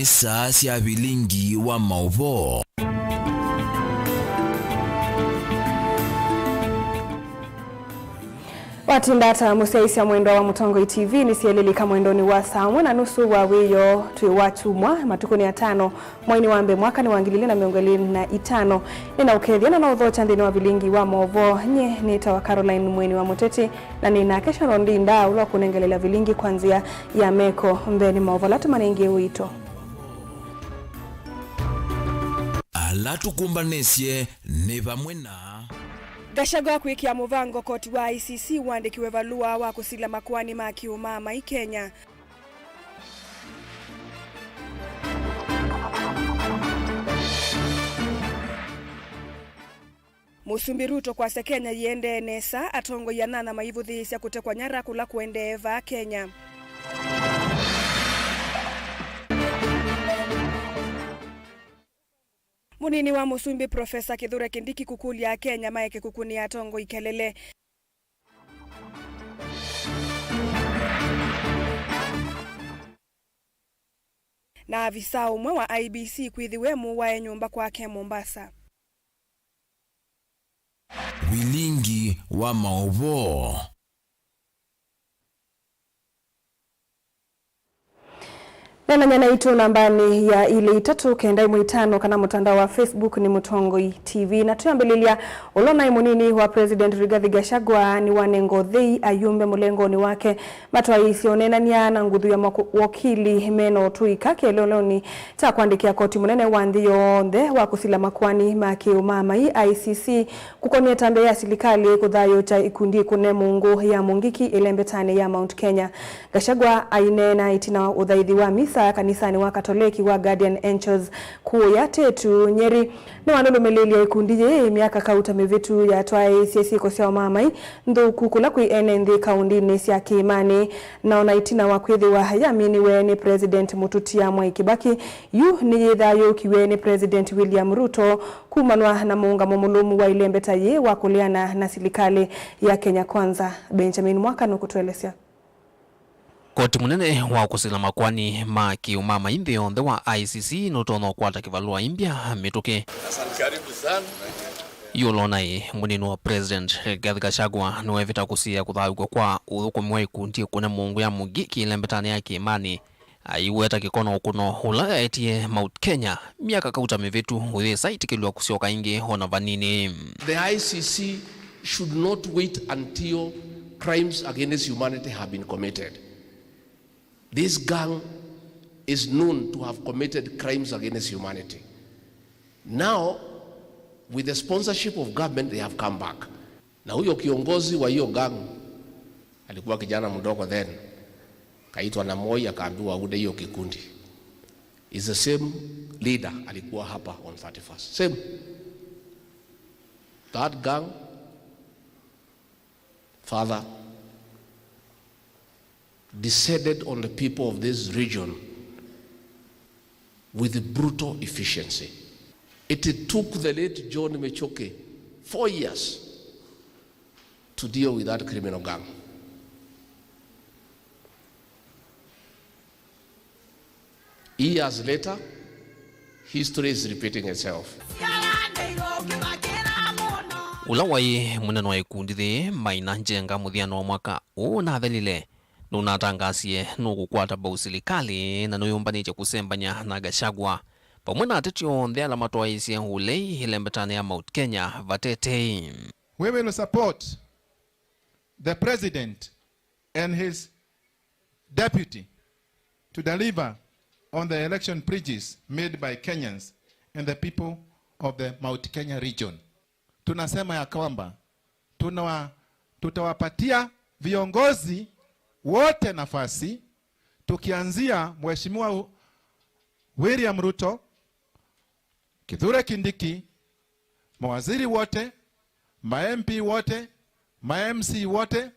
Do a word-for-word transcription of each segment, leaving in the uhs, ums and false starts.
Saa sya vilingi wa maũvoo. Watinda ata mũsyaĩĩsya mwendwa wa Mũtongoi T V? Nĩsyelelika mwendonĩ wa saa ũmwe na nusu wa wĩoo twĩ wa kyumwa, matukũnĩ atano, mweinĩ wa mbee, mwakanĩ wa ngili ilĩ na mĩongo ĩlĩ na itano. Nĩnaũkethya na naũthokya nthĩnĩ wa vilingi wa maũvoo. Nyie nĩtawa Caroline Mweni wa Mũteti, na nĩ nake Sharon Ndinda, ũla ũkũnengelela vilingi kwa nzĩa ya meko. Mbeenĩ maũvoo ala tũmanengie ũito. Ala tũkũmbanĩsye nĩ vamwe na Gachagua kwĩkĩa mũvango koti wa I C C ũandĩkiwe valũa wa kũsila makoani ma kĩũmaamai Kenya. Mũsumbĩ Ruto kwasya Kenya yĩendee nesa, atongoi anana maivũthĩĩsya kũtekwa nyara kũla kũendee vaa Kenya. Mũnini wa mũsumbĩ Profesa Kithure Kindiki kũkũlya Akenya maeke kũkunĩa atongoi kelele. Na avisaa ũmwe wa I E B C kwĩthĩwa emũwae nyũmba kwake Mombasa. Vilingi wa maũvoo. Nenany'a naitũ nambanĩ ya ilĩ itatũ kenda ĩmwe itano kana mũtandao wa Facebook nĩ Mũtongoi T V. Na twĩambĩlĩlya, ũla ũnaĩ mũnini wa President Rigathi Gachagua nĩwanenga ũthei ayumbe mũlengonĩ wake matwaĩĩsye ũneenany'a na nguthu ya mawokili me na ũtũi kĩeleelonĩ kya kũandĩkĩa koti mũnene wa nthĩ yonthe wa kũsila makoani ma kĩũmaamai, I C C, kũkonie ĩtambya ya silikalĩ kũthayũũkya ikundi ĩkũne mũungũ ya Mũngiki ĩlembetanĩ ya Mount Kenya. Gachagua aineena ĩtina wa ũthaithi wa misa kanisanĩ wa Katoleki wa Guardian Angels kũũya Tetu, Nyeri. Nĩwanũlũmĩlĩĩlya ĩkundi yĩĩ myaka kauta mĩvĩtu yatwaĩĩsye syĩko sya ũmaamai nthũku kũla kwĩ ene nthĩ kaũndĩnĩ sya kĩĩmanĩ, na ona ĩtina wa kwĩthĩwa yaminiwe nĩ President Mũtutia Mwai Kĩbakĩ, yu nĩyĩthayũũkiw'e nĩ President William Ruto kumanwa na mũũngamo mũlũmu wa ĩlembeta yĩĩ wa kũleana na silikalĩ ya Kenya Kwanza. Benjamin Mwaka nũkũtũelesya. Koti mũnene wa kũsila makoani ma kĩũmaamai nthĩ yonthe wa I C C nũtonya ũkwata kĩvalũa imbya mĩtũkĩ. Asante, karibu sana. Yu ũla ũnaĩ mũnini wa President Rigathi Gachagua nĩwevĩta kũsiĩĩa kũthayũũkw'a kwa ũthũkũmi wa ikundi ĩkũne mũungũ ya Mũngiki ĩlembetanĩ ya kĩĩmanĩ, aiweta kĩko na ũkũno ũla yaetie Mount Kenya myaka kauta mĩvĩtu ũyĩsa ĩtĩkĩlw'a kũsyoka ĩngĩ ona vanini. The I C C should not wait until crimes against humanity have been committed. This gang is known to have committed crimes against humanity. Now, with the sponsorship of government, they have come back. Na huyo kiongozi wa hiyo gang alikuwa kijana mdogo then, kaitwa na Moi, akaambiwa aunde hiyo kikundi. Is the same leader alikuwa hapa on thirty-first. Same. That gang, father, descended on the people of this region with brutal efficiency. It took the late John Michoki four years to deal with that criminal gang. Years later, history is repeating itself. Ũla waĩ mũnene wa ikundi yĩĩ, Maina Njenga, mũthyanĩ wa mwaka ũũ ũnathelile, nũnatangasie nũkũkwata mbau silikalĩ na nũyũmbanĩtye kũsembany'a na Gachagua, vamwe na ateti onthe ala matwaĩĩsye ũlei ĩlembetanĩ ya Mount Kenya vatetei. We will support the president and his deputy to deliver on the election pledges made by Kenyans and the people of the Mount Kenya region. Tunasema ya kwamba tunawa-, tutawapatia viongozi wote nafasi, tukianzia Mheshimiwa William Ruto, Kithure Kindiki, mawaziri wote, ma M P wote, ma M C wote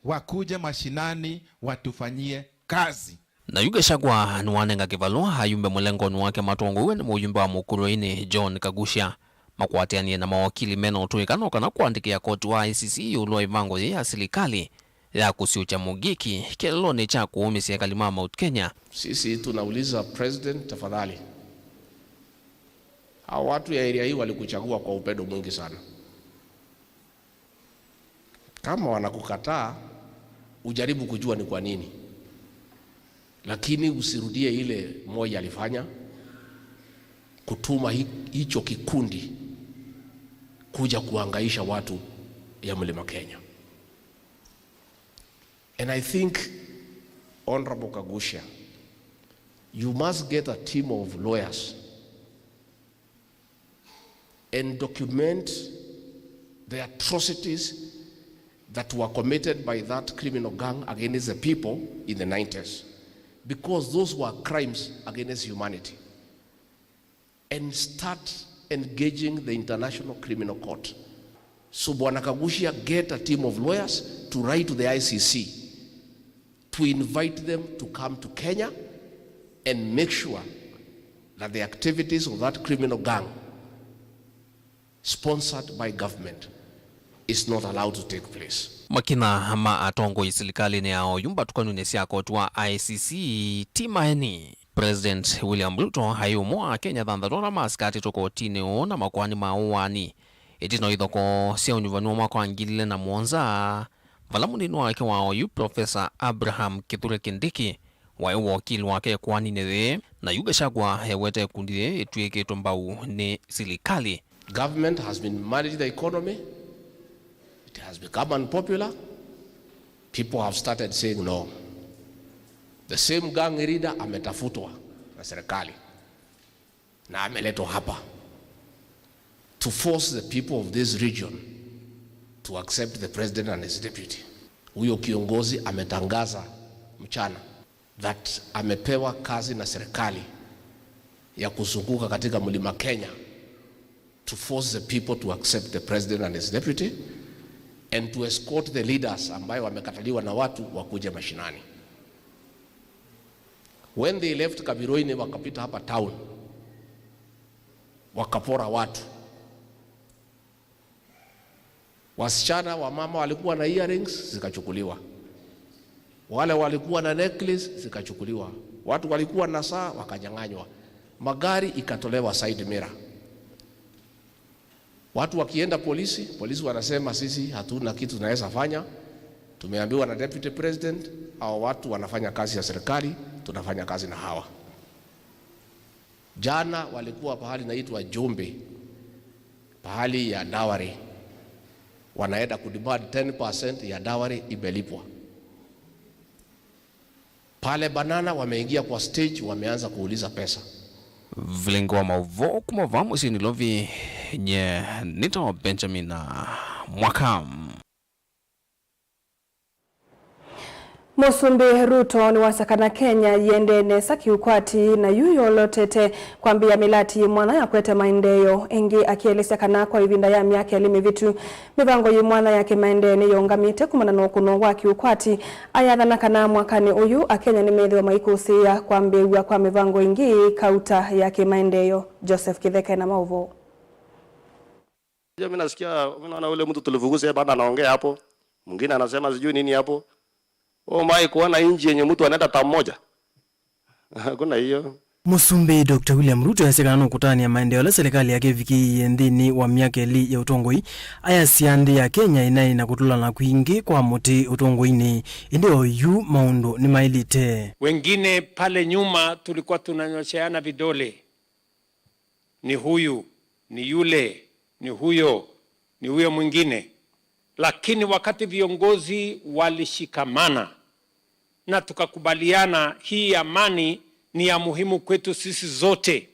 wakuje mashinani watufanyie kazi. Na yu Gachagua nĩwanenga kĩvalũa ayumbe mũlengonĩ wake matongoew'e nĩ mũyumbe wa Mũkũrũeinĩ John Kagusha, makwatĩanĩe na mawakili mena ũtũĩka no kana kũandĩkĩa koti wa I C C ĩũlũ wa ĩvango yĩĩ ya silikalĩ ya kũsyũkya Mũngiki kĩeleelonĩ kya kũũmĩsya ekali ma Mount Kenya. Sisi tunauliza President, tafadhali, hao watu ya area hii walikuchagua kwa upendo mwingi sana. Kama wanakukataa, ujaribu kujua ni kwa nini, lakini usirudie ile Moi alifanya, kutuma hi- hicho kikundi kuja kuhangaisha watu ya Mlima Kenya. And I think, Honorable Kagusha, you must get a team of lawyers and document the atrocities that were committed by that criminal gang against the people in the nineties, because those were crimes against humanity, and start engaging the International Criminal Court. So, Bwana Kagushia, get a team of lawyers to write to the I C C to invite them to come to Kenya and make sure that the activities of that criminal gang sponsored by government is not allowed to take place. Makina ma atongoi silikalĩnĩ ya oyu mbatũkanunĩ sya koti wa I C C ti maeni. President William Ruto aĩ ũmwe wa Akenya thanthatũ ala masikatĩtwe kotinĩ ũũ na makoani ma ũaani ĩtina wa ithokoo sya ũnyuvani wa mwaka wa ngili ilĩ na mũonza, vala mũnini wake wa oyu, Professor Abraham Kithure Kindiki, waĩ wokili wake ĩkoaninĩ yĩĩ, na yu Gachagua eweta ĩkundi yĩĩ ĩtw'ĩkĩtwe mbau nĩ silikalĩ. Government has been managing the economy. It has become unpopular. People have started saying no. The same gang leader ametafutwa na serikali na ameletwa hapa to force the people of this region to accept the president and his deputy. Huyo kiongozi ametangaza mchana that amepewa kazi na serikali ya kuzunguka katika Mlima Kenya to force the people to accept the president and his deputy and to escort the leaders ambayo wamekataliwa na watu wakuje mashinani. When they left Kabiroini, wakapita hapa town, wakapora watu. Wasichana, wamama walikuwa na earrings, zikachukuliwa. Wale walikuwa na necklace, zikachukuliwa. Watu walikuwa na saa, wakanyang'anywa. Magari ikatolewa side mirror. Watu wakienda polisi, polisi wanasema, "Sisi hatuna kitu tunaweza fanya. Tumeambiwa na deputy president, hao watu wanafanya kazi ya serikali, tunafanya kazi na hawa." Jana walikuwa pahali inaitwa Jumbi, pahali ya dowry, wanaenda kudemand ten percent ya dowry imelipwa. Pale Banana wameingia kwa stage, wameanza kuuliza pesa. Vilingi wa maũvoo kuma vaa mũsyĩ Nairobi, nye nĩtawa Benjamin Mwaka. Mũsumbĩ Ruto nĩwasya kana Kenya yĩendee nesa kĩũkwati na yu yolotete kwambĩĩa mĩlati yĩ mwanya ya kũete maendeeo. Ĩngĩ akĩelesya kana kwa ĩvinda ya myaka ĩlĩ mĩvĩtu, mĩvango yĩ mwanya ya kĩmaendeeo nĩyĩũngamĩte kumana na ũkũno wa kĩũkwati, ayathana kana mwakanĩ ũyũ Akenya nĩmethĩwa maikũsĩĩa kwambĩĩw'a kwa mĩvango ĩngĩ kauta ya kĩmaendeeo. Joseph Kĩtheka ena maũvoo. Mimi nasikia, mimi naona ule mtu tulifukuza yeye bado anaongea hapo. Mwingine anasema sijui nini hapo. Wewe umewahi kuona nchi yenye mtu anaenda tamu moja? Hakuna hiyo. Mũsumbĩ Doctor William Ruto easya kana nũkũtanĩa maendeeo ala silikalĩ yake ĩvikĩĩie nthĩnĩ wa myaka ĩlĩ ya ũtongoi. Ayasya nthĩ ya Kenya ĩnaĩ na kũtũlana kwingĩ kwa mũtĩ ũtongoinĩ, ĩndĩ oyu maũndũ nĩmaĩlĩte. Wengine pale nyuma tulikuwa tunanyosheana vidole. Ni huyu, ni yule, ni huyo, ni huyo mwingine. Lakini wakati viongozi walishikamana na tukakubaliana hii amani ni ya muhimu kwetu sisi zote,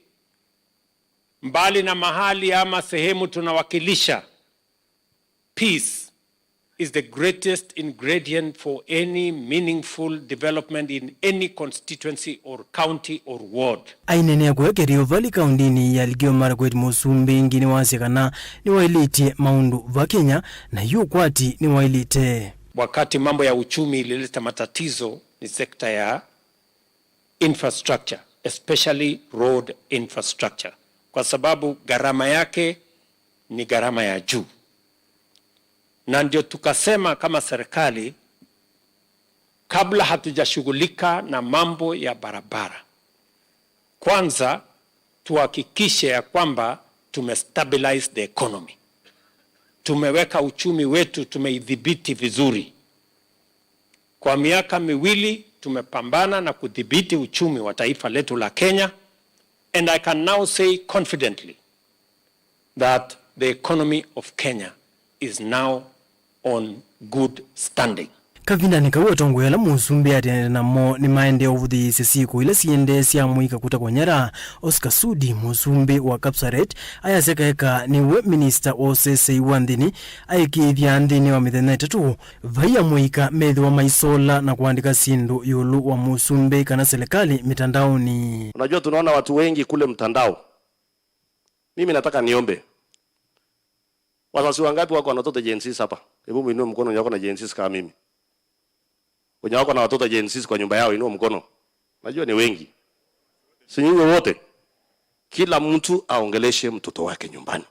mbali na mahali ama sehemu tunawakilisha, peace is the greatest ingredient for any meaningful development in any constituency or county or ward. Aineenea kũya Kerio Valley kaũndĩnĩ ya Elgeyo Marakwet, Mũsumbĩ ĩngĩ nĩwasya kana nĩwaĩlĩtye maũndũ va Kenya na yu ũkwati nĩwaĩlĩte. Wakati mambo ya uchumi ilileta matatizo ni sekta ya infrastructure, especially road infrastructure, kwa sababu gharama yake ni gharama ya juu, na ndio tukasema kama serikali kabla hatujashughulika na mambo ya barabara, kwanza tuhakikishe ya kwamba tumestabilize the economy. Tumeweka uchumi wetu, tumeidhibiti vizuri. Kwa miaka miwili tumepambana na kudhibiti uchumi wa taifa letu la Kenya, and I can now say confidently that the economy of Kenya is now on good standing. Kavindanĩ kau, atongoi ala mũsumbĩ atĩanĩte namo nĩmaendee ũvũthĩĩsya syĩko ila siendee sya mũika kũtakwa nyara. Oscar Sudi, mũsumbĩ wa Kapsaret, ayasya kaeka nĩwe minista wa ũsesei wa nthĩnĩ, aĩkĩĩthya nthĩnĩ wa mĩthenya ĩtatũ, vai amũika methĩwa maisola na kũandĩka syĩndũ ĩũlũ wa mũsumbĩ kana silikalĩ mĩtandaonĩ. Unajua, tunaona watu wengi kule mtandao. Mimi nataka niombe. Wazazi wangapi wako na watoto Gen Zs hapa? Hebu muinue mkono wenye wako na Gen Zs kama mimi. Wenye wako na watoto Gen Zs kwa nyumba yao, inua mkono. Najua ni wengi. Si nyinyi wote? Kila mtu aongeleshe mtoto wake nyumbani.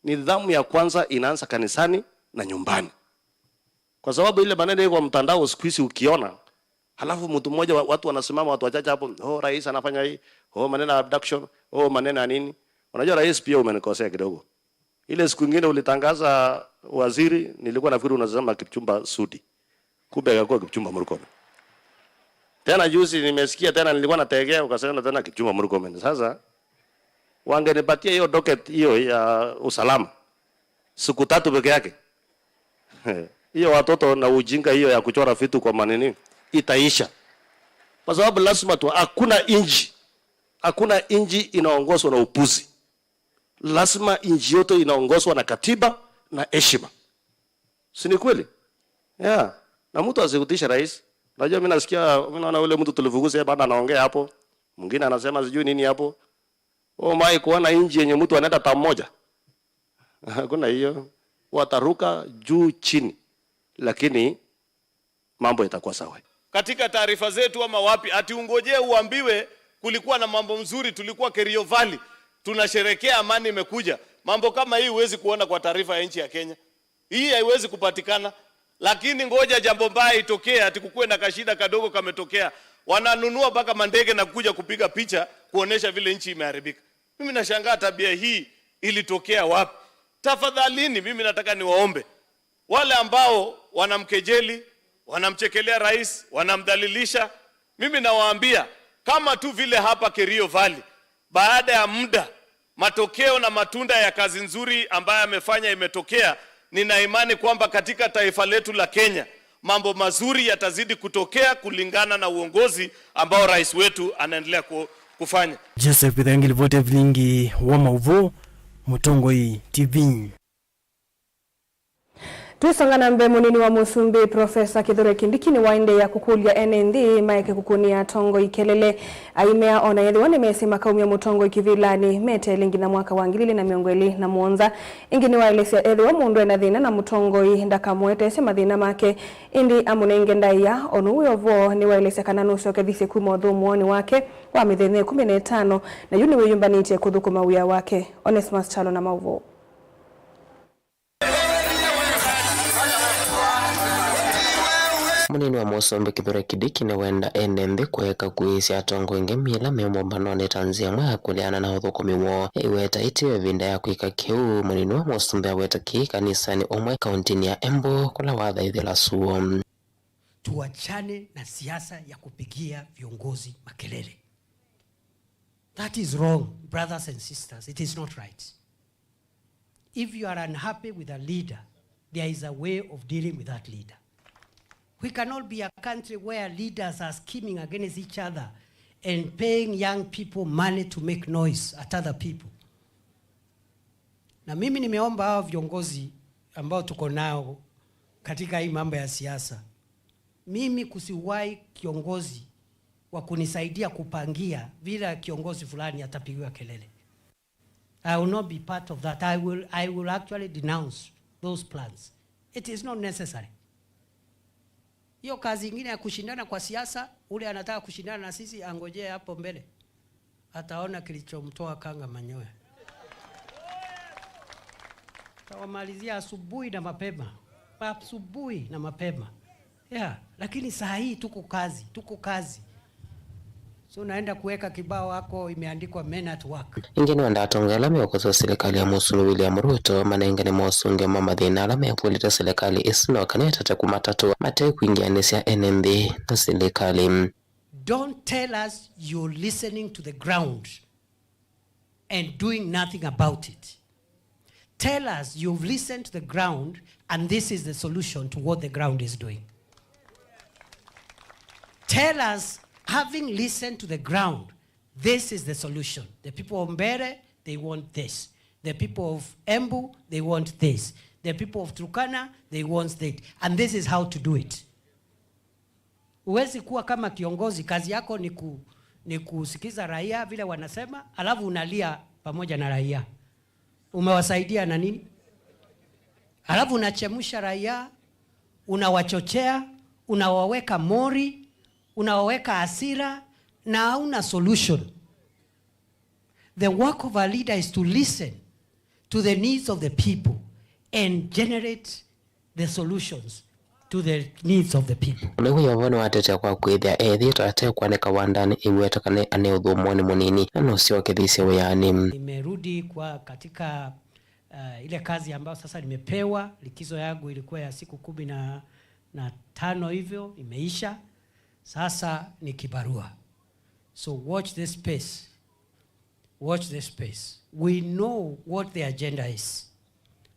Nidhamu ya kwanza inaanza kanisani na nyumbani. Kwa sababu ile maneno iko mtandao siku hizi ukiona, halafu mtu mmoja wa-, watu wanasimama, watu wachache hapo, "Oh, rais anafanya hii, oh, maneno ya abduction, oh, maneno ya nini." Unajua rais pia umenikosea kidogo. Ile siku ingine ulitangaza waziri, nilikuwa nafikiri unasema Kipchumba Sudi. Kumbe akakuwa Kipchumba Murkomen. Tena juzi nimesikia tena, nilikuwa nategea, ukasema tena Kipchumba Murkomen. Sasa, wangenipatia hiyo docket hiyo ya usalama siku tatu peke yake. Hiyo watoto na ujinga hiyo ya kuchora vitu kwa manini itaisha. Kwa sababu lazima tu, hakuna inji, hakuna inji inaongozwa na upuzi. Lazima inji yote inaongozwa na katiba na heshima. Si ni kweli? Yeah. Na mtu asikutisha rais. Unajua, mimi nasikia, mimi naona ule mtu tulifukuza yeye bado anaongea hapo. Mwingine anasema sijui nini hapo. Oh my, kuona inji yenye mtu anaenda tamu moja. Hakuna hiyo. Wataruka juu chini. Lakini mambo itakuwa sawa. Katika taarifa zetu ama wapi, ati ungojee uambiwe kulikuwa na mambo mzuri, tulikuwa Kerio Valley, tunasherekea amani imekuja. Mambo kama hii huwezi kuona kwa taarifa ya nchi ya Kenya. Hii haiwezi kupatikana. Lakini ngoja jambo mbaya itokee, ati kukuwe na kashida kadogo kametokea. Wananunua mpaka mandege na kuja kupiga picha kuonesha vile nchi imeharibika. Mimi nashangaa tabia hii ilitokea wapi? Tafadhalini, mimi nataka niwaombe. Wale ambao wanamkejeli, wanamchekelea rais, wanamdhalilisha, mimi nawaambia, kama tu vile hapa Kerio Valley, baada ya muda, matokeo na matunda ya kazi nzuri ambayo amefanya imetokea, nina imani kwamba katika taifa letu la Kenya, mambo mazuri yatazidi kutokea kulingana na uongozi ambao rais wetu anaendelea ku-, kufanya. Joseph Githangi, livoti ya vilingi wa mauvoo, Mũtongoi T V. Twisonga na mbee, mũnini wa mũsumbĩ, Profesa Kithure Kindiki, nĩwaendeea kũkũlya ene nthĩ maeke kũkũnĩa atongoi kelele, aimea o na ethĩwa nĩmesĩ makaumya mũtongoi kĩvĩlanĩ meteele nginya mwaka wa ngili ilĩ na mĩongo ĩlĩ na mũonza. Ĩngĩ nĩwaelesya ethĩwa mũndũ ena thĩna na mũtongoi, ndakamũeteesye mathĩna make, ĩndĩ amũnenge ndaĩa. O na ũu wĩ o vo, nĩwaelesya kana nũsyokethisye kuma ũthũmũonĩ wake wa mĩthenya ĩkũmi na ĩtano, na yu nĩwĩyũmbanĩtye kũthũkũma wĩa wake. Onesmus Kyalo na maũvoo. Mũnini wa mũsumbĩ Kithure Kindiki nĩwenda ene nthĩ kũeka kũĩsya atongoi ngemi ĩla me mũmbanonĩ ta nzĩa ĩmwe ya kũleana na ũthũkũmi woo. Aiweta ĩteo ĩvinda ya kwĩka kĩu. Mũnini wa mũsumbĩ aweta kĩĩ kanisanĩ ũmwe kauntinĩ ya Embu, kũla wathaithĩla suo. Tuachane na siasa ya kupigia viongozi makelele. That is wrong, brothers and sisters. It is not right. If you are unhappy with a leader, there is a way of dealing with that leader. We cannot be a country where leaders are scheming against each other and paying young people money to make noise at other people. Na mimi nimeomba hao viongozi ambao tuko nao katika hii mambo ya siasa, mimi kusiwahi kiongozi wa kunisaidia kupangia vile kiongozi fulani atapigiwa kelele. I will not be part of that. I will, I will actually denounce those plans. It is not necessary. Hiyo kazi ingine ya kushindana kwa siasa, ule anataka kushindana na sisi, angojee hapo mbele. Ataona kilichomtoa kanga manyoya. Tawamalizia asubuhi na mapema. Asubuhi na mapema. Yeah, lakini saa hii tuko kazi, tuko kazi. So naenda kuweka kibao wako imeandikwa men at work. Ĩngĩ nĩwendaa atongoĩ ala meũkosoa silikalĩ ya Mũsũmbĩ William Ruto manengane mosũngĩo ma mathĩna ala mevũlĩte silikalĩ ĩsu no kana ĩtate kũmatatũa matekwingĩanĩsya ene nthĩ na silikalĩ. Don't tell us you're listening to the ground and doing nothing about it. Tell us you've listened to the ground and this is the solution to what the ground is doing. Tell us, having listened to the ground, this is the solution. The people of Mbeere, they want this. The people of Embu, they want this. The people of Turkana, they want this. And this is how to do it. Huwezi kuwa kama kiongozi, kazi yako ni ku, ni kusikiza raia vile wanasema, alafu unalia pamoja na raia. Umewasaidia na nini? Alafu unachemsha raia, unawachochea, unawaweka mori, unawaweka hasira, na hauna solution. The work of a leader is to listen to the needs of the people and generate the solutions to the needs of the people. Nĩw'o Yeova nĩwatetea kwa kwĩthĩa eethĩĩtwe ate kũanĩka wandanĩ ĩweta kana ane ũthũmũonĩ mũnini, na nũsyokethisye wĩanĩ. Nimerudi kwa katika, uh, ile kazi ambayo sasa nimepewa. Likizo yangu ilikuwa ya siku kumi na, na tano hivyo, imeisha. Sasa ni kibarua. So watch this space. Watch this space. We know what the agenda is.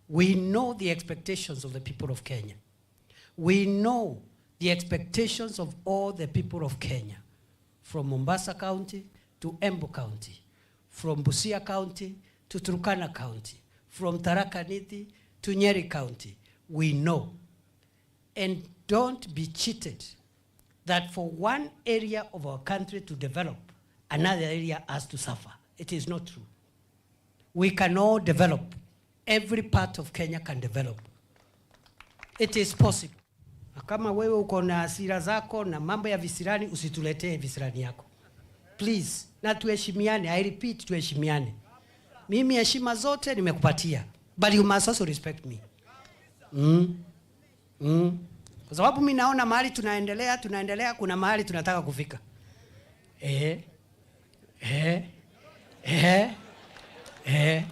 We know the expectations of the people of Kenya. We know the expectations of all the people of Kenya, from Mombasa County to Embu County, from Busia County to Turkana County, from Tharaka Nithi to Nyeri County. We know. And don't be cheated that for one area of our country to develop, another area has to suffer. It is not true. We can all develop. Every part of Kenya can develop. It is possible. Na kama wewe uko na hasira zako na mambo ya visirani, usituletee visirani yako. Please, na tuheshimiane. I repeat, tuheshimiane. Mimi heshima zote nimekupatia, but you must also respect me. Mm. Mm. Kwa sababu mi naona mahali tunaendelea, tunaendelea, kuna mahali tunataka kufika. Eh. Eh. Eh. Eh.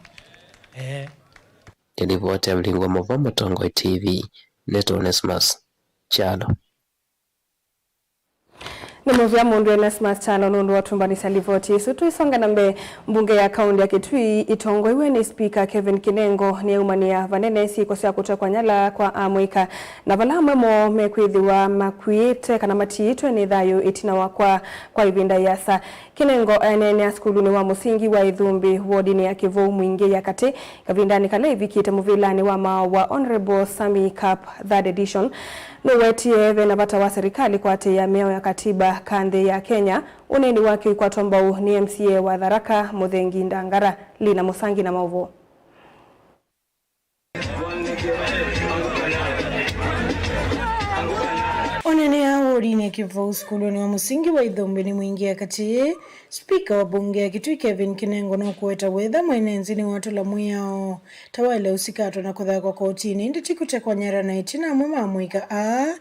Eh. Nĩ livoti ya Mlingo Mova, Mũtongoi T V, nĩtwa Onesmus Kyalo. Nĩ mũvea mũndũ Onesmus Kyalo nũndũ wa ũtũmbanĩsya livoti ĩsu. Tũisonga na mbee, mbunge ya kaũntĩ ya Kitui ĩtongoew'e nĩ Spika Kevin Kinengo nĩyaumanĩa vanene syĩko sya kũtekwa nyala kwa amũika, na vala amwe moo mekwĩthĩwa makuĩte kana matiĩtwe nĩ thayũ ĩtina wa kwaa kwa ĩvinda ĩasa. Kinengo eneenea sukulunĩ wa mũsingi wa Ĩthũmbĩ wodinĩ ya Kĩvou Mwingĩ ya Katĩ kavindanĩ kala ĩvikĩte mũvĩlanĩ wa maaũ wa Honourable Sammy Cup third edition. Nũwetie ve na vata wa serikali kũatĩĩa mĩao ya katiba ka nthĩ ya Kenya. Ũneeni wake ũikwatwa mbau nĩ M C A wa Tharaka, Mũthengi Ndangara. Lina Mũsangi na maũvoo. Oneenea wodinĩ ya Kĩvou sukulunĩ wa mũsingi wa Ĩthũmbĩ nĩ Mwingĩ ya Katĩ, spika wa mbunge ya Kitui Kevin Kinengo nũkũweta wetha mwene nthĩ nĩwatũla mwĩao ta waĩle ũsikatwa na kũthakwa kotinĩ, ĩndĩ ti kũtekwa nyara, na ĩtina amwe ma amũika aa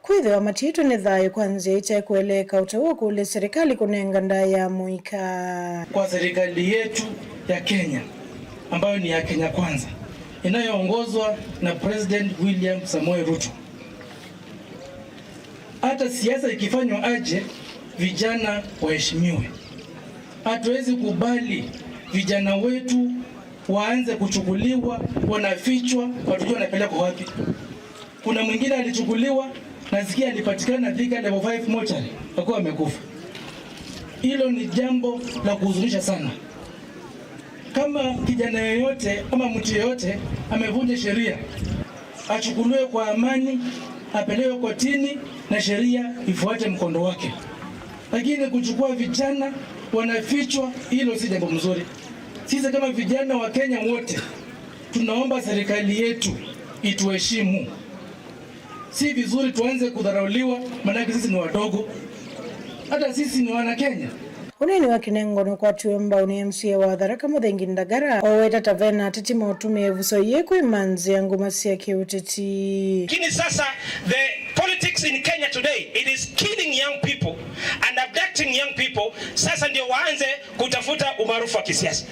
kwĩthĩwa matiĩtwe nĩ thayũ kwa nzĩa ĩtekũeleeka, ũtau ũkũlya serikali kũnenga ndaĩa ya mũika. Kwa serikali yetu ya Kenya, ambayo ni ya Kenya Kwanza, inayoongozwa na President William Samoei Ruto, hata siasa ikifanywa aje, vijana waheshimiwe. Hatuwezi kubali vijana wetu waanze kuchukuliwa, wanafichwa, hatujui wanapelekwa wapi. Kuna mwingine alichukuliwa, nasikia alipatikana Thika level five mortuary, akiwa amekufa. Hilo ni jambo la kuhuzunisha sana. Kama kijana yeyote ama mtu yeyote amevunja sheria, achukuliwe kwa amani, apelekwe kotini na sheria ifuate mkondo wake. Lakini kuchukua vijana wanafichwa, hilo si jambo mzuri. Sisi kama vijana wa Kenya wote, tunaomba serikali yetu ituheshimu. Si vizuri tuanze kudharauliwa, maanake sisi ni wadogo. Hata sisi ni wana Kenya. Ũneeni wa Kinengo nũkwatiwe mbau nĩ M C A wa Tharaka Mũthengi Ndagara, oweta ta vena ateti maũtũmĩa ĩvuso yĩĩ kwĩma nzĩa nguma sya kĩũteti. Lakini sasa the politics Politics in Kenya today, it is killing young people and abducting young people. Sasa ndio waanze kutafuta umaarufu wa kisiasa.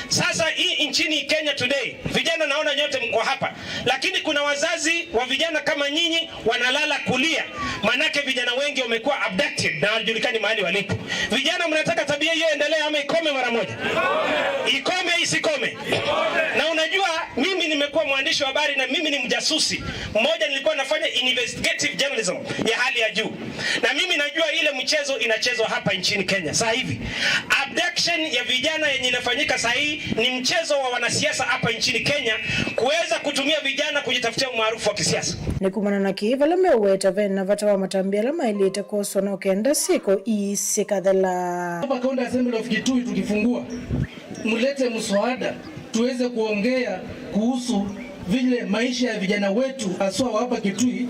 Sasa hii nchini Kenya today, vijana, naona nyote mko hapa, lakini kuna wazazi wa vijana kama nyinyi wanalala kulia, manake vijana wengi wamekuwa abducted na hawajulikani mahali walipo. Vijana, mnataka tabia hiyo endelee ama ikome mara moja? Ikome, isikome? Na unajua, mimi nimekuwa mwandishi wa habari na mimi ni mjasusi mmoja, nilikuwa nafanya investigative journalism ya hali ya juu, na mimi najua ile mchezo inachezwa hapa nchini Kenya saa hivi. Abduction ya vijana yenye inafanyika saa hii ni mchezo wa wanasiasa hapa nchini Kenya kuweza kutumia vijana kujitafutia umaarufu wa kisiasa. Nĩ kumana na kĩĩ, vala meũweta ve na vata wa matambya ala maĩlĩte kwoswa no kenda syĩko ii syĩkathela. Hapa County Assembly of Kitui tukifungua, mlete mswada tuweze kuongea kuhusu vile maisha ya vijana wetu haswa wa hapa Kitui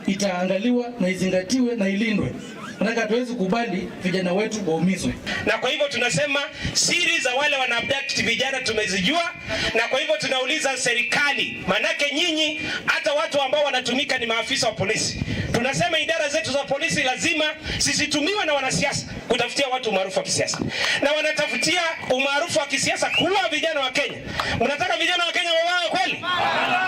itaangaliwa na izingatiwe na ilindwe. Manake hatuwezi kubali vijana wetu waumizwe. Na kwa hivyo tunasema siri za wale wana abduct vijana tumezijua, na kwa hivyo tunauliza serikali, manake nyinyi hata watu ambao wanatumika ni maafisa wa polisi. Tunasema idara zetu za polisi lazima zisitumiwe na wanasiasa kutafutia watu umaarufu wa kisiasa, na wanatafutia umaarufu wa kisiasa kuua vijana wa Kenya. Mnataka vijana wa Kenya wauawe kweli?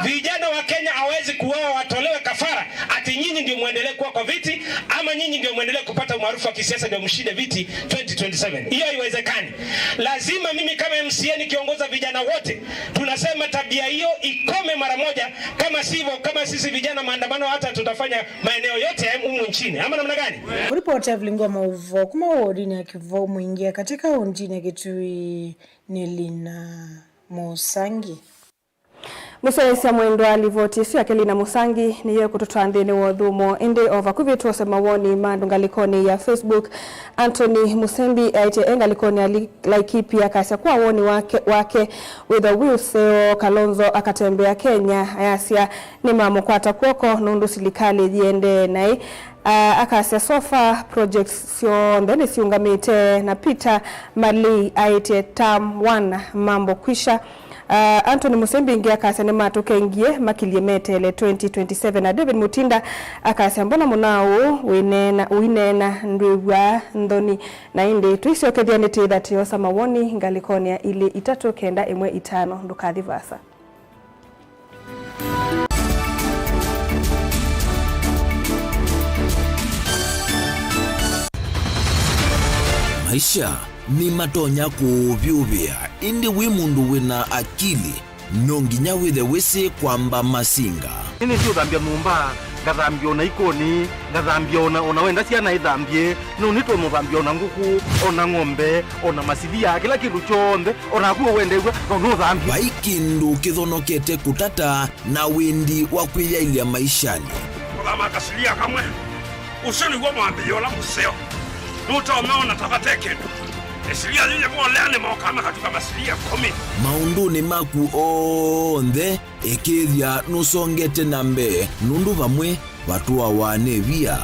Vijana wa Kenya hawezi kuuawa, watolewe kafara ati nyinyi ndio muendelee kuwa kwa viti, ama nyinyi ndio muendelee kupata umaarufu wa kisiasa ndio mshinde viti twenty twenty-seven. Hiyo haiwezekani. Lazima mimi kama M C A nikiongoza vijana wote, tunasema tabia hiyo ikome mara moja, kama sivyo, kama sisi vijana maandamano hata tutafanya maeneo yote ya humu nchini. Ama namna gani? Kũripoti Evelyn Ngoma Ũvoo kuma wodinĩ ya Kĩvou Mwingĩ katika kaũntĩnĩ ya Kitui nĩ Lina Mũsangi. Mũsyaĩĩsya mwendwa, livoti ĩsu ya Kelina Mũsangi nĩyo ĩkũtũtwaa nthĩnĩ wa ũthũmũo, ĩndĩ o vakuvĩ twose mawoni ma andũ ngalĩkonĩ ya Facebook. Anthony Mũsembi aĩtye e ngalĩkonĩ ya Li-, Laikipia, akasya kwa woni wake, wake wĩthwa wĩ ũseo, Kalonzo akatembea Kenya, ayasya nĩmamũkwata kw'oko nũndũ silikalĩ yĩendee naĩ. A, akasya so far projects syonthe nĩsiũngamĩte, na Peter Malei aĩtye term one mambo kwisha. Ah, Anthony Mũsembi ĩngĩ akasya nĩmatũkengie makilye meteele twenty twenty-seven, na David Mutinda akasya mbona mũnao ũũ wĩneena, ũineena ndwĩw'aa nthoni? Na ĩndĩ tũisyokethya nĩtĩtha tũyosa mawoni ngalĩkonĩ ya ilĩ itatũ kenda ĩmwe itano. Ndũkathi vaasa. Maisha nĩmatonya kũũvyũvĩa, ĩndĩ wĩ mũndũ wĩna akili, no nginya wĩthe wĩsĩ kwamba masinga. Nĩnĩsĩ ũthambya nyũmba, ngathambya o na ikoni, ngathambya o na, o na wenda syana ithambye, no nĩtonya ũthambya o na ngũkũ, o na ng'ombe, o na masilia, kĩla kĩndũ kyonthe, o naku ũwendew'a, no nũthambye. Vai kĩndũ kĩthonokete kũtata na wendi wa kwĩyaĩlya maishanĩ. Kũthama kasilia kamwe. Ũsu nĩw'o mwambĩlĩo ũla mũseo. Nũtonya ona ta vate kĩndũ. Ĩsilia yĩyĩ volea nĩmokaa makatuka masilia ĩkũmi. Maũndũnĩ maku onthe, ĩkĩĩthya nũsongete na mbee, nũndũ vamwe vatũawa nĩ via.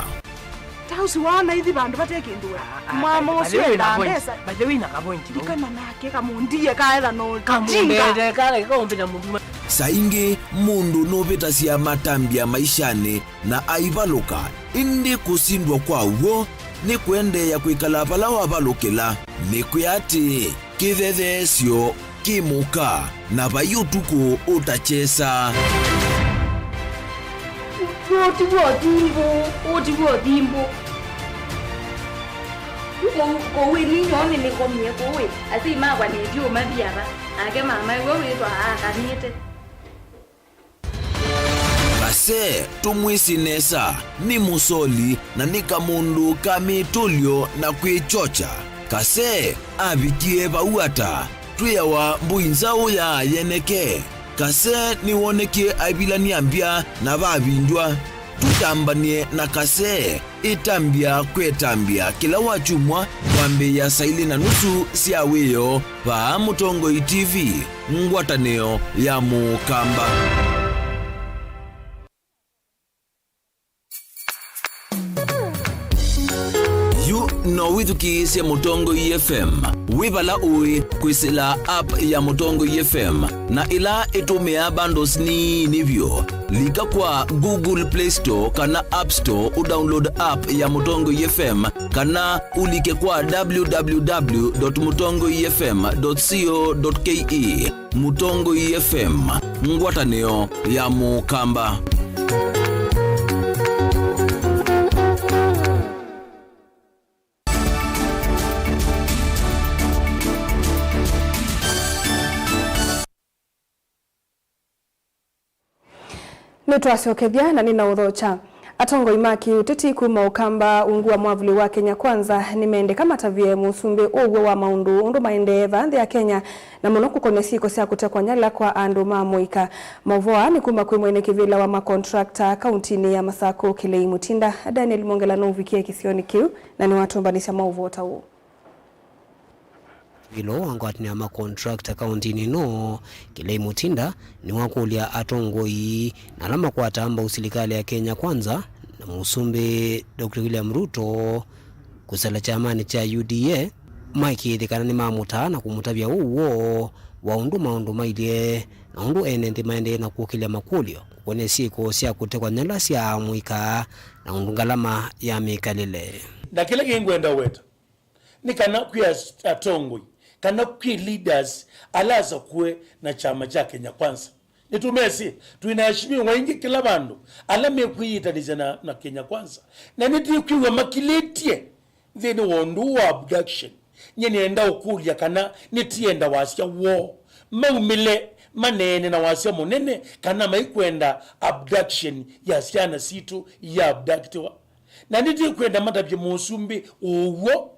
Ta ũsu waona ithi vandũ vate kĩndũ we. Ah, ah, mwama ũsu endaa mbesa. By the way, na ka point vau. Ndikana nake kamũndie kaetha no jinga. Kamũndete kala kaũmbĩta mũndũ. Saa ingĩ mũndũ nũvĩtasya matambya maishanĩ na aivalũka, ĩndĩ kũsindwa kwa w'o nĩ kũendeea kwĩkala vala wavalũkĩla. Nĩkwĩa atĩĩ, kĩthetheesyo kĩ mũka, na vai ũtukũ ũtakyesa. Ũũ ti w'o thimbũ, ũũ ti w'o thimbũ. Kũu, kũu ĩ ninyoo nĩnĩkomie kũu ĩ, asyai makwa nĩtyo mathi ava, nake mamae we wĩtwa aakanĩte. Kase, tũmwĩsĩ nesa, nĩ mũsoli na nĩ kamũndũ ka mĩtũlyo na kwĩkyokya. Kase avikie vau ata? Twĩawa mbũi nzaũ ya yeneke. Kase nĩwonekie aivilany'a mbya na vavindywa. Tũtambany'e na Kase. Ĩtambya kwĩ ĩtambya kĩla wakyumwa kwambĩĩa saa ilĩ na nusu sya wĩoo vaa Mũtongoi T V, ngwatanĩo ya Mũkamba. Yu no Wĩthukĩĩsye Mũtongoi F M wĩ vala ũĩ kwĩsĩla app ya Mũtongoi F M na ĩla ĩtũmĩaa bundles nini vyũ. Lika kwa Google Play Store kana App Store ũdownload app ya Mũtongoi F M, kana ũlike kwa w w w dot mũtongoi f m dot co dot k e. Mũtongoi F M, ngwatanĩo ya Mũkamba. Nĩtwasyokethya na nĩnaũthokya. Atongoi ma kĩũteti kuma Ũkamba ungu wa mwavuli wa Kenya Kwanza nĩmendeka matavye mũsumbĩ ũw'o wa maũndũ ũndũ maendee vaa nthĩ ya Kenya, na mũno kũkonea syĩko sya kũtekwa nyala kwa andũ ma mũika. Maũvoo aa nĩ kuma kwĩ mwene kĩvĩla wa makontrakta kauntinĩ ya Masakũ, Kĩlei Mutinda. Daniel Mongela nũvikie kĩsionĩ kĩu na nĩwatũmbanĩsya maũvoo ta ũũ. Ĩũlũ wa ngwatanĩo ya makontrakta kauntinĩ ĩno, Kĩlei Mutinda nĩwakũlya atongoi na ala makwataa mbau silikalĩ ya Kenya Kwanza na mũsumbĩ Doctor William Ruto kwĩsĩla kyamanĩ kya U D A maĩkĩĩthye kana nĩmamũtaa na kũmũtavya ũw'o wa ũndũ maũndũ mailyĩ na ũndũ ene nthĩ maendee na kũkĩlya makũlyo kũkonea syĩko sya kũtekwa nyala sya amũika na ũndũ ngalama ya mĩkalĩle. Na kĩla kĩngwenda weta nĩ kana kwĩ as-, atongoi, kana kwĩ leaders ala asakũe na kyama kya Kenya Kwanza. Nĩtũmesĩ, twĩ na aheshimiwa aingĩ kĩla vandũ, ala mekwĩyĩtanĩsya na, na Kenya Kwanza. Na nĩtwĩkwĩw'a makilĩtye nthĩnĩ wa ũndũ wa abduction. Nyie nĩenda ũkũlya kana nĩtienda wasya woo. Maumĩle maneene na wasya mũnene kana maikwenda abduction ya syana sitũ ya abductiwa. Na nĩtwĩkwenda matavye mũsumbĩ ũw'o.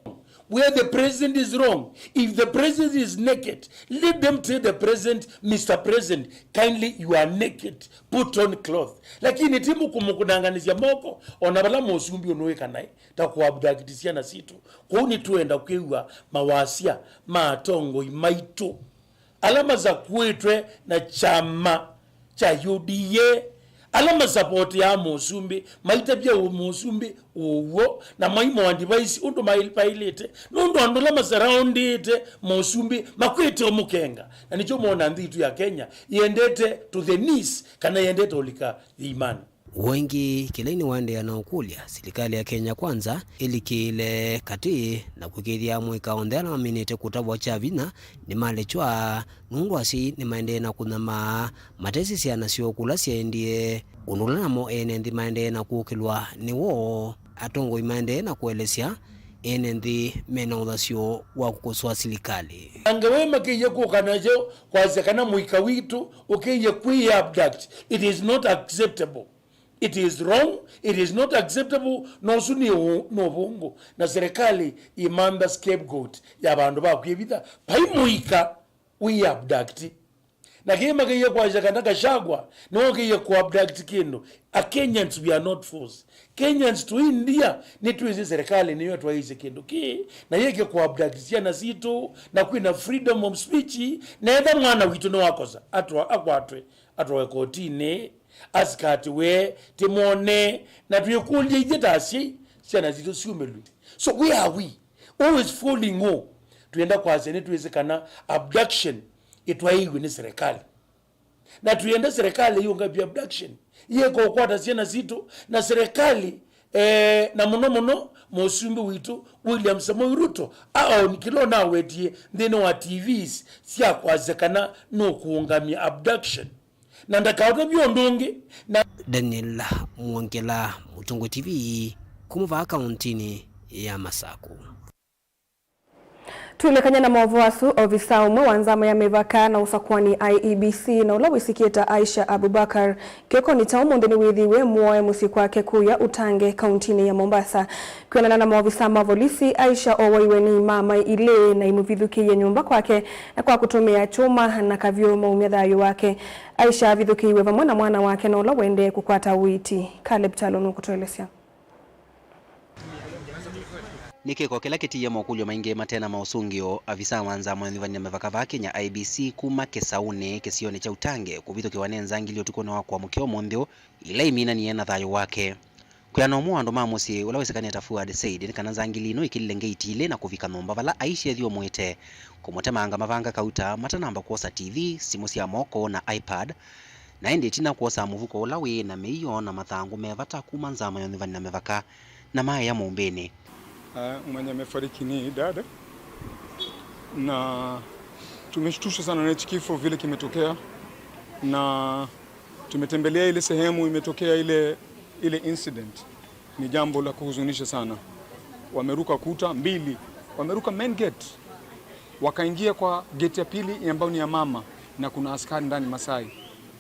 Where the president is wrong, if the president is naked, let them tell the president, "Mister President, kindly, you are naked, put on cloth." Lakini ti mũkũmũkũnanganĩsya moko, ona vala mũsumbĩ ũnũĩka naĩ, ta kũabduct syana sitũ. Kwoou nĩtwenda kwĩw'a mawasya ma atongoi maitũ ala masakũĩtwe na kyama kya U D A, ala masapoteaa mũsumbĩ, maitavya ũ-, mũsumbĩ ũw'o, na maimũ advise ũndũ maĩ-, maĩlĩte, nũndũ andũ ala masaraũndĩte mũsumbĩ makwĩte ũmũkenga, na nĩkyo mona nthĩ itũ ya Kenya yendete to the knees, kana yendete ũlika thĩimanĩ. Ũũ ĩngĩ, Kĩlei nĩwaendeea na ũkũlya silikalĩ ya Kenya Kwanza ĩlikĩĩle katĩ na kũĩkĩĩthya amũika onthe ala maminĩte kũtavwa kya vinya nĩmalekywa, nũndũ asyai nĩmaendee na kũnyamaa matesĩ syana syoo kũla syaendie, ũndũ ũla namo ene nthĩ maendee na kũkĩlwa nĩ woo. Atongoi maendee na kũelesya ene nthĩ mena ũthasyo wa kũkosoa silikalĩ. Angewe makĩie kũka nasyo kwasya kana mũika witũ ũkĩie kwĩ abduct. It is not acceptable. It is wrong, it is not acceptable, na ũsu nĩ ũ-, nĩ ũvũngũ. Na serikali imantha scapegoat ya vandũ va kwĩvitha. Vai mũika wĩ abduct. Na kĩĩ makĩie kwasya kana Gachagua nĩwe ũkĩie kũ abduct kĩndũ. A Kenyans, we are not fools. Kenyans tũi ndia, nĩtwĩsĩ serikali nĩyo ĩtwaĩĩsye kĩndũ kĩĩ, na yĩke kũ abduct syana sitũ, na kwĩna freedom of speech, na etha mwana witũ nĩwakosa, atwa-, akwatwe, atwawe kotinĩ, asikatiwe, tĩmwone, na twĩkũlye ithyĩ ta asyai, syana sitũ syumĩlw'e. So where are we? Who is fooling who? Twĩenda kwasya nĩtwĩsĩ kana abduction ĩtwaĩiw'e nĩ serikali. Na twĩenda serikali yĩũngavye abduction, yĩka ũkwata syana sitũ, na serikali, eh, na mũno mũno mũsumbĩ witũ William Samoei Ruto aoni kĩla ũnawetie nthĩnĩ wa T Vs sya kwasya kana nũkũũngamya abduction. Na ndakaũtavye ũndũ ũngĩ, na Daniel Mwongela, Mũtongoi T V, kuma vaa kauntinĩ ya Masakũ. Twĩlekany'a na maũvoo asu, ovisa ũmwe wa nzama ya mĩvaka na ũsakũani I E B C na ũla wĩsĩkĩe ta Aisha Abubakar, kĩokonĩ kya ũmũnthĩ nĩwĩthĩiwe mũoe mũsyĩ kwake kũya Utange, kauntinĩ ya Mombasa. Kwĩanana na maovisa ma volisi, Aisha owaiwe nĩ imama ilĩ na imũvithũkĩie nyũmba kwake na kwa kũtũmĩa kyũma na kavyũ maumya thayũ wake. Aisha avithũkĩiwe vamwe na mwana wake na ũla ũendee kũkwata ũiiti. Caleb Kyalo nũkũtũelesya. Nĩ kĩko kĩla kĩtiie mokũlyo maingĩ mate na maũsũngĩo. Avisa wa nzama ya nyuvani na mĩvaka vaa Kenya, I E B C, kuma Kĩsaũnĩ, kĩsionĩ kya Utange, kũvithũkĩwa nĩ nzangili ũtukũnĩ wa kũamũkĩa ũmũnthĩ ũũ, ila iminanie na thayũ wake. Kwĩana ũmwe wa andũ ma mũsyĩ ũla wĩsĩkanĩe ta Fuad Said nĩ kana nzangili ino ikĩlile ngeiti ilĩ na kũvika nyũmba vala aisye athyũmũĩte, kũmũtemanga mavanga kauta matanamba kwosa T V, simũ sya moko na iPad, na ĩndĩ ĩtina kwosa mũvuko ũla wĩ na mĩio na mathangũ me vata kuma nza mayonyuvani na mĩvaka na maĩa mũumbĩnĩ. Ah, mwenye amefariki ni dada, na tumeshtushwa sana na hichi kifo vile kimetokea, na tumetembelea ile sehemu imetokea ile, ile incident. Ni jambo la kuhuzunisha sana. Wameruka kuta mbili, wameruka main gate, wakaingia kwa gate ya pili ambayo ni ya mama, na kuna askari ndani Masai.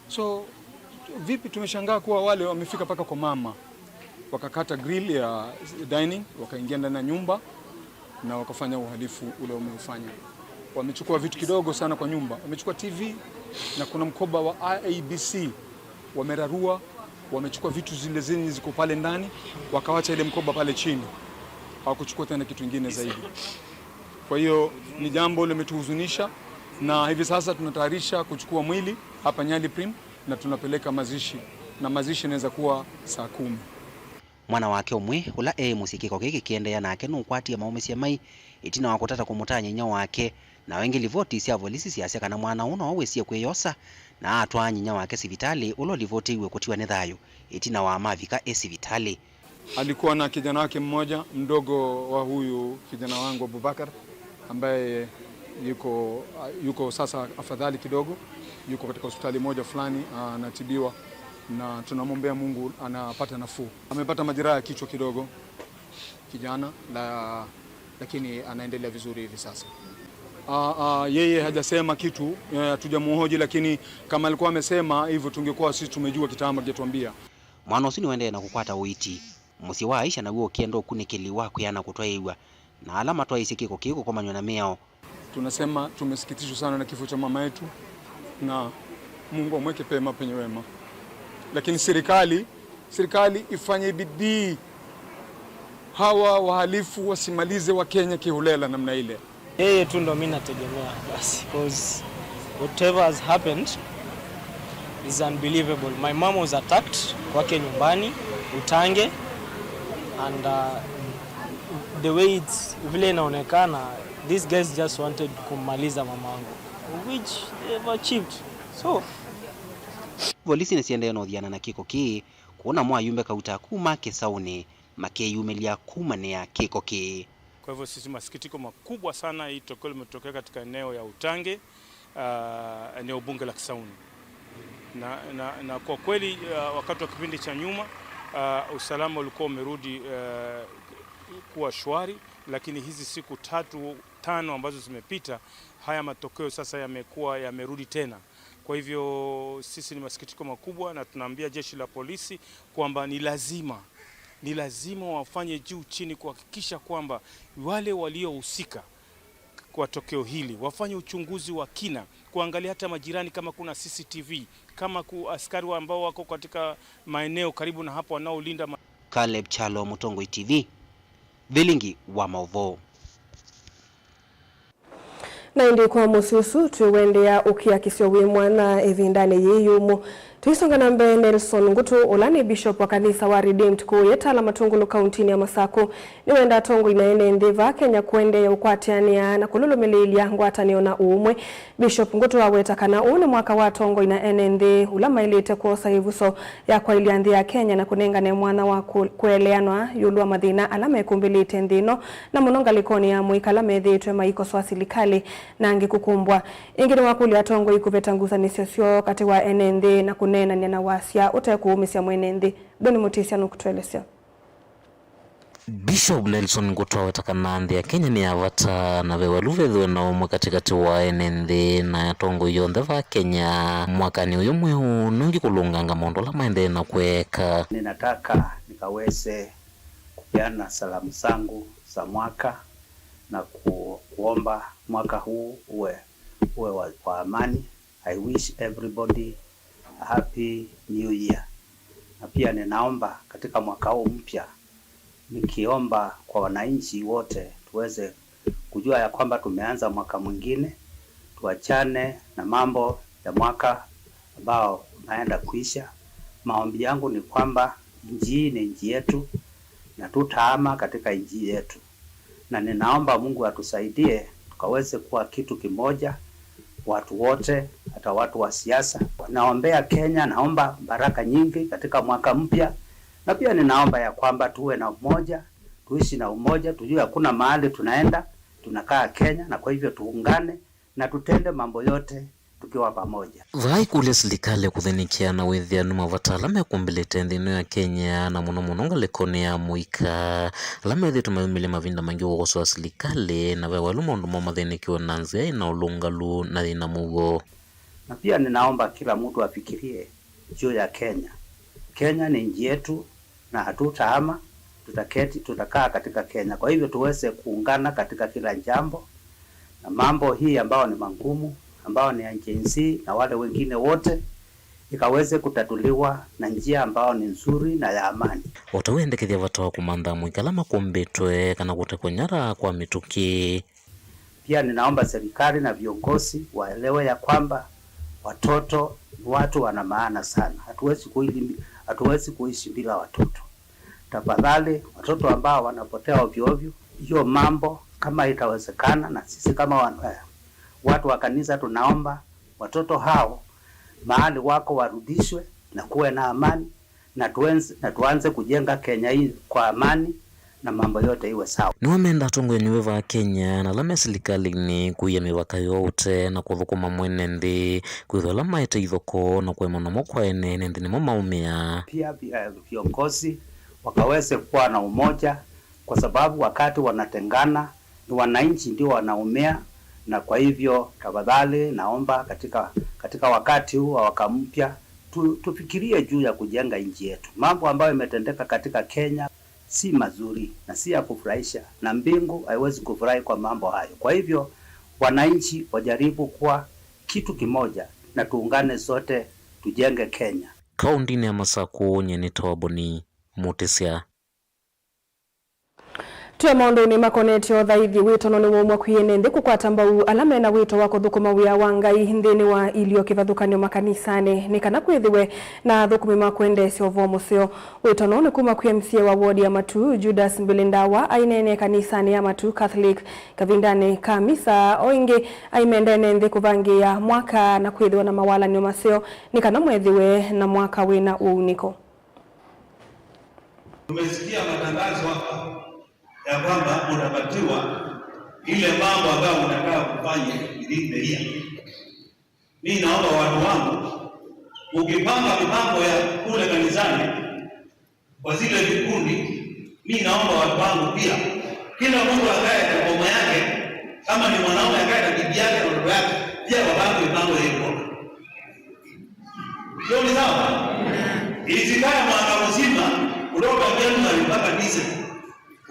So vipi, tumeshangaa kuwa wale wamefika mpaka kwa mama, wakakata grill ya dining, wakaingia ndani ya nyumba na wakafanya uhalifu ule wameufanya. Wamechukua vitu kidogo sana kwa nyumba, wamechukua T V na kuna mkoba wa I E B C wamerarua, wamechukua vitu zile zenye ziko pale ndani, wakawacha ile mkoba pale chini, hawakuchukua tena kitu kingine zaidi. Kwa hiyo ni jambo limetuhuzunisha, na hivi sasa tunatayarisha kuchukua mwili hapa Nyali Prim na tunapeleka mazishi, na mazishi inaweza kuwa saa kumi. Mwana wake ũmwe, ũla eĩ mũsyĩ kĩko kĩĩ kĩkĩendeea, nake nũkwatie maũmĩsye mai ĩtina wa kũtata kũmũtany'a inyia wake. Na ĩngĩ, livoti sya volisi syasya kana mwana ũũ no wĩsie kwĩyosa na atwaa nyinyia wake sivitalĩ, ũla ũlivoteiwe kũtiwa nĩ thayũ ĩtina wa mavika e sivitalĩ. Alikuwa na kijana wake mmoja mdogo wa huyu kijana wangu Abubakar, ambaye yuko, yuko sasa afadhali kidogo, yuko katika hospitali moja fulani, anatibiwa, na tunamwombea Mungu anapata nafuu. Amepata majeraha ya kichwa kidogo kijana la, lakini anaendelea vizuri hivi sasa. Ah, ah, yeye hajasema kitu, eh, hatujamhoji, lakini kama alikuwa amesema hivyo tungekuwa sisi tumejua kitambo, angetuambia. Mwana ũsu nĩũendee na kũkwata ũiiti. Mũsyĩ wa Aisha naw'o ũkĩenda ũkunĩkĩli wa kwĩana kũtwaĩĩw'a, na ala matwaĩĩsye kĩko kĩĩ kũkomanw'a na mĩao. Tunasema tumesikitishwa sana na kifo cha mama yetu, na Mungu amweke pema penye wema. Lakini serikali, serikali ifanye bidii hawa wahalifu wasimalize Wakenya kiholela namna ile. Yeye tu ndo mi nategemea basi, 'cause whatever has happened is unbelievable. My mom was attacked kwake nyumbani Utange, and uh, the way it's, vile inaonekana, these guys just wanted kumaliza mamangu, which they've achieved. So, volisi nĩsiendee na ũthiana na kĩko kĩĩ, kũna mwa ayumbe kauta kuma kĩsaũnĩ makeyumĩlya kumanĩa kĩko kĩĩ. Kwa hivyo sisi masikitiko makubwa sana, hii tokeo limetokea katika eneo ya Utange, ah, eneo bunge la Kisauni. Na, na, na kwa kweli, ah, wakati wa kipindi cha nyuma, ah, usalama ulikuwa umerudi, ah, kuwa shwari, lakini hizi siku tatu, tano ambazo zimepita, haya matokeo sasa yamekuwa yamerudi tena. Kwa hivyo sisi ni masikitiko makubwa, na tunaambia jeshi la polisi kwamba ni lazima, ni lazima wafanye juu chini kuhakikisha kwamba wale waliohusika kwa tokeo hili wafanye uchunguzi wa kina, kuangalia hata majirani kama kuna C C T V, kama ku-, askari wa ambao wako katika maeneo karibu na hapo wanaolinda ma- Caleb Chalo, Mũtongoi T V, Vilingi wa Maũvoo. Na ĩndĩ kwa mũsyĩ ũsu twĩũendeea ũkiakisyo wĩ mwanya ĩvindanĩ yĩĩ yũmũ. Tũisonga na mbee, Nelson Ngũtũ, ũla nĩ Bishop wa kanisa wa Redeemed kũũ Yetala Matũngũlũ kauntinĩ ya Masakũ, nĩwenda atongoi na ene nthĩ vaa Kenya kũendeea ũkwatĩanĩa na kũlũlũmĩlĩĩlya ngwatanĩo na ũũmwe. Bishop Ngũtũ aweta kana ũũ nĩ mwaka wa atongoi na ene nthĩ ũla maĩlĩte kwosa ĩvuso ya kwaĩlya nthĩ ya Kenya na kũnengane mwanya wa kũ-, kũeleanwa ĩũlũ wa mathĩna ala mekũmbĩlĩte nthĩ ĩno, na mũno ngalĩkonĩ ya amũika ala methĩĩtwe maikosoa silikalĩ na angĩ kũkũmbwa. Ĩngĩ nĩwakũlya atongoi kũveta ngusanĩsyo syoo katĩ wa ene nthĩ na kũneenany'a na wasya ũte kũũmĩsya mwene nthĩ. Boni Mũtĩsya nũkũtũelesya. Bishop Nelson Ngũtũ aweta kana nthĩ ya Kenya nĩ ya vata na ve valũ vethĩwe na ũmwe katĩkatĩ wa ene nthĩ na atongoi onthe va Kenya. Mwakanĩ ũyũ mweũ, nũngĩ kũlũnganga maũndũ ala maendee na kwĩka. Ninataka nikaweze kupeana salamu zangu za mwaka na ku-, kuomba mwaka huu uwe, uwe wa, wa amani. I wish everybody a happy new year. Na pia ninaomba katika mwaka huu mpya, nikiomba kwa wananchi wote tuweze kujua ya kwamba tumeanza mwaka mwingine, tuachane na mambo ya mwaka ambao unaenda kuisha. Maombi yangu ni kwamba Nchi hii ni nchi yetu na tutaama katika nchi yetu. Na ninaomba Mungu atusaidie tukaweze kuwa kitu kimoja, watu wote, hata watu wa siasa. Naombea Kenya, naomba baraka nyingi katika mwaka mpya. Na pia ninaomba ya kwamba tuwe na umoja, tuishi na umoja, tujue hakuna mahali tunaenda, tunakaa Kenya, na kwa hivyo tuungane na tutende mambo yote tukiwa pamoja. Vaa ĩkũlya silikalĩ kũthĩnĩkĩa na wĩthĩanu mavata ala mekũmbĩlĩte nthĩ ĩno ya Kenya, na mũno mũno ngalĩkonĩ ya mũika, ala methĩĩtwe mayumĩlye mavinda maingĩ kũkosoa silikalĩ, na ve waĩlu maũndũ moo mathĩnĩkĩwe na nzĩa ĩna ũlũngalu na yĩna mũuo. Na pia ninaomba kila mtu afikirie juu ya Kenya. Kenya ni nchi yetu, na hatutaama, tutaketi, tutakaa katika Kenya. Kwa hivyo tuweze kuungana katika kila jambo, na mambo hii ambayo ni magumu, ambayo ni ya Gen Z na wale wengine wote, ikaweze kutatuliwa na njia ambayo ni nzuri na ya amani. O ta ũendekethya vata wa kũmantha amũika ala makũmbĩtwe kana kũtekwa nyara kwa mĩtũkĩ. Pia ninaomba serikali na viongozi waelewe ya kwamba watoto ni watu wana maana sana. Hatuwezi kuili-, hatuwezi kuishi bila watoto. Tafadhali, watoto ambao wanapotea ovyo ovyo, hiyo mambo kama itawezekana, na sisi kama wa-, eh, watu wa kanisa tunaomba watoto hao mahali wako warudishwe na kuwe na amani, na tuenz-, na tuanze kujenga Kenya hii kwa amani na mambo yote iwe sawa. Nĩwamenda atongoi anene vaa Kenya na ala me silikalĩnĩ kũia mĩvaka yoo ũtee na kũthũkũma mwene nthĩ kwĩthwa ala maete ithokoo na kũema namo kwa ene ene nthĩ nĩmo maũmĩa. Pia vi-, eh, viongozi wakaweze kuwa na umoja, kwa sababu wakati wanatengana ni wananchi ndio wanaumia, na kwa hivyo tafadhali naomba katika, katika wakati huu wa mwaka mpya tu, tufikirie juu ya kujenga nchi yetu. Mambo ambayo imetendeka katika Kenya si mazuri na si ya kufurahisha, na mbingu haiwezi kufurahi kwa mambo hayo. Kwa hivyo wananchi wajaribu kuwa kitu kimoja na tuungane sote tujenge Kenya. Kaũntĩnĩ ya Masakũ, nyie nĩ Toboni Mũtĩsya. Twĩ maũndũnĩ makonetye ũthaithi, wĩtano nĩwaumw'a kwĩ ene nthĩ kũkwata mbau ala mena wĩto wa kũthũkũma wĩa wa Ngai nthĩnĩ wa ilio kĩvathũkany'o makanisanĩ, nĩ kana kwĩthĩwe na athũkũmi ma kwendeesya ũvoo mũseo. Wĩtano nĩ kuma kwĩ M C A wa ward ya Matuu, Judas Mbilindawa, aineenea kanisanĩ ya Matuu Catholic kavindanĩ ka misa. O ĩngĩ, aimenda ene nthĩ kũvangĩĩa mwaka na kwĩthĩwa na mawalany'o maseo, nĩ kana mwethĩwe na mwaka wĩna ũunĩko. Tumesikia matangazo hapa ya kwamba utapatiwa ile mambo ambayo unataka kufanya within the year. Mi naomba watu wangu, ukipanga mipango ya kule kanisani kwa zile vikundi, mi naomba watu wangu pia, kila mtu akae na boma yake, kama ni mwanaume akae na bibi yake na watoto yake, pia wapange mipango ya hiyo boma. Hiyo ni sawa? Isikae mwaka mzima kutoka Januari mpaka December.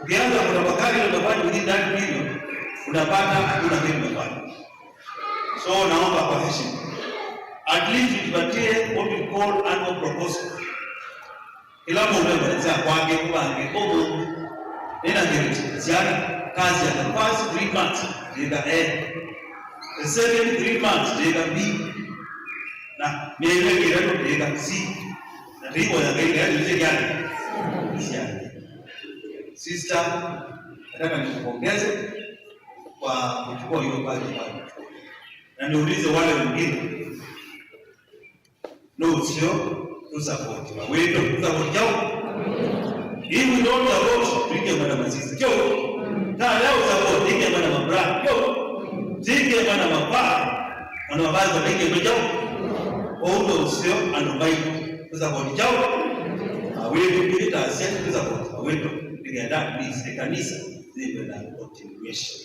Ukianza kutafakari ile utafanya within that period, unapata hakuna kitu umefanya. So naomba kwa heshima, at least tupatie what we call annual proposal. Kĩla mũndũ emanyĩsya kwake kũvange ũmũnthĩ. Nĩna ngĩlĩsya syana, kazi ya the first three months ndĩka A, the second three months ndĩka B, na myei ĩngĩ ĩtatũ ndĩka C. Na tũivoya Ngai ngai nĩsyĩkyana syana. Sister, nataka nikupongeze kwa kuchukua hiyo kazi pale. Na niulize wale wengine, no sio tusapoti mawĩto, tusapoti kyaũ? If we don't support, tuike mana masisi kyaũ? Taa leo support, tuike mana mabra kyaũ? Tuike mana mabra, mana mabra tuike mana kyaũ? Kwa hiyo sio andũ maitũ, tusapoti kyaũ? Mawĩto, tuitasya tusapoti mawĩto, nĩkenda at least ĩkanisa yĩve na continuation.